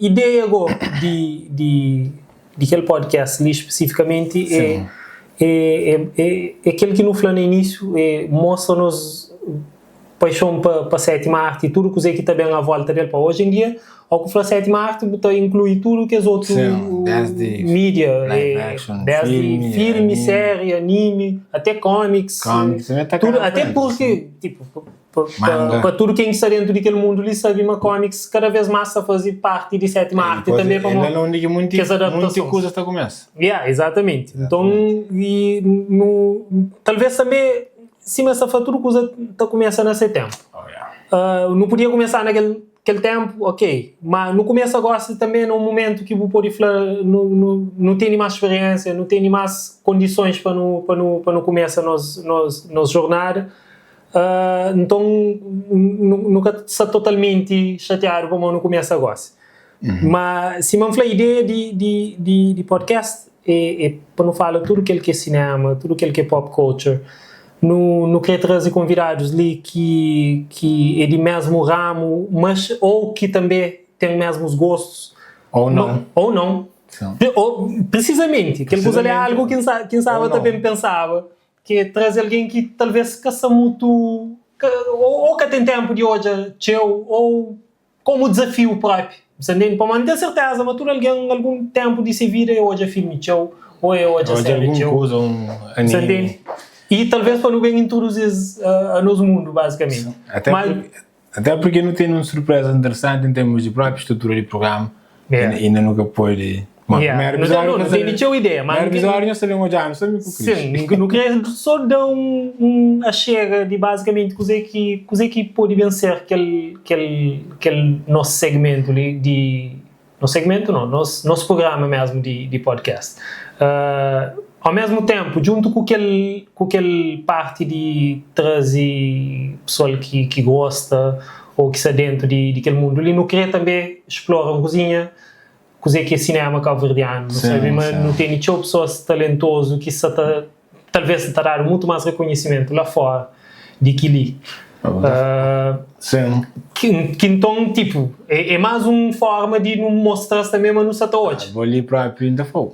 Ideia go di di di kel podcast li spesifikamenti é é é é kel ki nu fla na inísiu, é mostra nos paixon pa pa sétima arti i tudu kuzê ki ta ben a volta del. Pa oji en dia, ó ku fla sétima arti bu ta inklui tudu kes otu mídia, desdi filmi, séri, animi, até kómiks, tudu, até purki tipu Pa tudu ken ki sta dentu di kel mundu li sabe ma kómiks kada vês más sta faze parti di sétima arti tanbê pamodi kes adaptasons. Ya, izatamenti. Nton, i nu, talvês tanbê sima es ta fla tudu kuza ta kumesa na se ténpu. Nu podia kumesa na kel kel ténpu, ok, má nu kumesa gósi tanbê na un mumentu ki bu pode fla nu nu nu tene más speriénsia, nu tene más kondisons pa nu pa nu pa nu kumesa nos nos nos jornada. Nton, nu ka sta totalmenti xatiadu pamodi nu kumesa gósi. Má, sima N fla, ideia di podcast é pa nu fala tudu kel ki é sinéma, tudu kel ki é pop culture. Nu krê traze konvidadus li ki é di mésmu ramu, mas ô ki tanbê ten mésmus gostus. Ou nau. Ou nau. Prisizamenti, kel kuza li é algu ki N staba ta ben pensaba. Ki é traze algen ki talvês ka sta mutu ô ka ten ténpu di odja txeu ô komu dizafiu própi. Bu sta ntende? Pamodi N ten sertéza ma tudu algen algun ténpu di se vida é odja filmi txeu ô é odja séri txeu. Bu sta ntende? I talvês pa nu ben introduzi-s a nos mundu, bazikamenti. Até porque nu ten un surpresa interesanti en termus di propi strutura di programa inda nu ka pode Ma primeru episódiu nu tene txeu ideia ma primeru episódiu nhos ta ben odjanu so mi ku Cris. Sin, nu kre so da un axega di bazikamenti kuze ki kuze ki pode ben ser kel kel kel nos segmentu li di Nos segmentu no, nos nos prugrama mesmu di di podcast. Ao mesmu tempu, djuntu ku kel ku kel parti di traze pesoal ki ki gosta ou ki sta dentu di di kel mundu li, nu kre tanbe splora un kuzinha kuze ki é sinema kauverdianu. Nu sabe ma nu tene txeu pesoas talentozu ki sta ta talvez ta dadu mutu mas rekonhisimentu la fora di ki li. Sim. Ki nton, tipu, é mas un forma di nu mostra-s tanbe ma nu sa ta odja. Bo li propi N ta fla-u,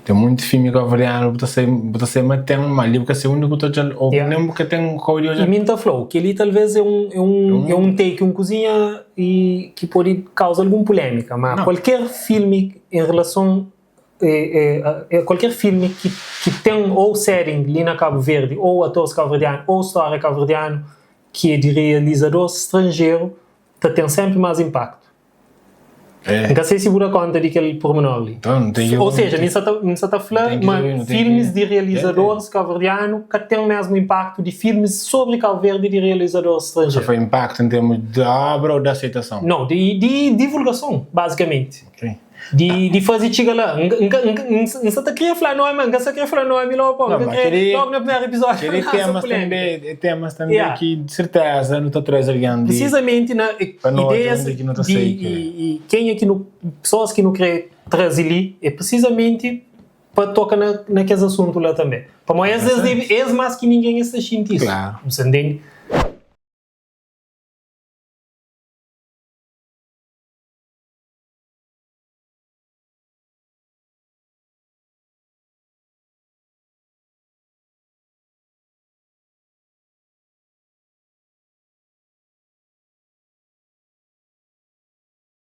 ten munti filmi kabuverdianu bu ta sai, bu ta sai ma ten, ma li bu ka sai undi ku ta odja-l o nen bu ka ten kau di odja-l. I mi N ta fla-u, kel-li talvez é un, é un, é un take, un kuzinha i ki pode kauza algun pulémika, ma kualker filmi en relason Kualker filmi ki ki ten ou setting li na Kabu Verdi ou atores kabuverdianu ou stória kabuverdianu ki é di realizador stranjeru ta ten senpri más inpaktu. N ka sei si bu da konta di kel pormenor li. Ou seja, mi sa ta mi sa ta fla ma filmis di realizadoris kabuverdianu ka ten mesmu inpaktu di filmis sobri Kabu Verdi di realizadoris stranjeru. Sa fla inpaktu en termus di obra ou di aseitason? Nau, di di divulgason, bazikamenti. Di di faze txiga la. N ka N N sa ta kria fla nomi, ma N ka sa kria fla nomi logu pamodi N ka kria logu na primeru episódiu Kel-li temas tanbe, é temas tanbe ki di serteza nu ta traze algen di Prisizamenti na ideias di i kenha ki nu pesoas ki nu kre traze li é prisizamenti pa toka na na kes asuntu la tanbe. Pamodi es es debe es mas ki ningen es ta xinti isu. Bu sa ntende?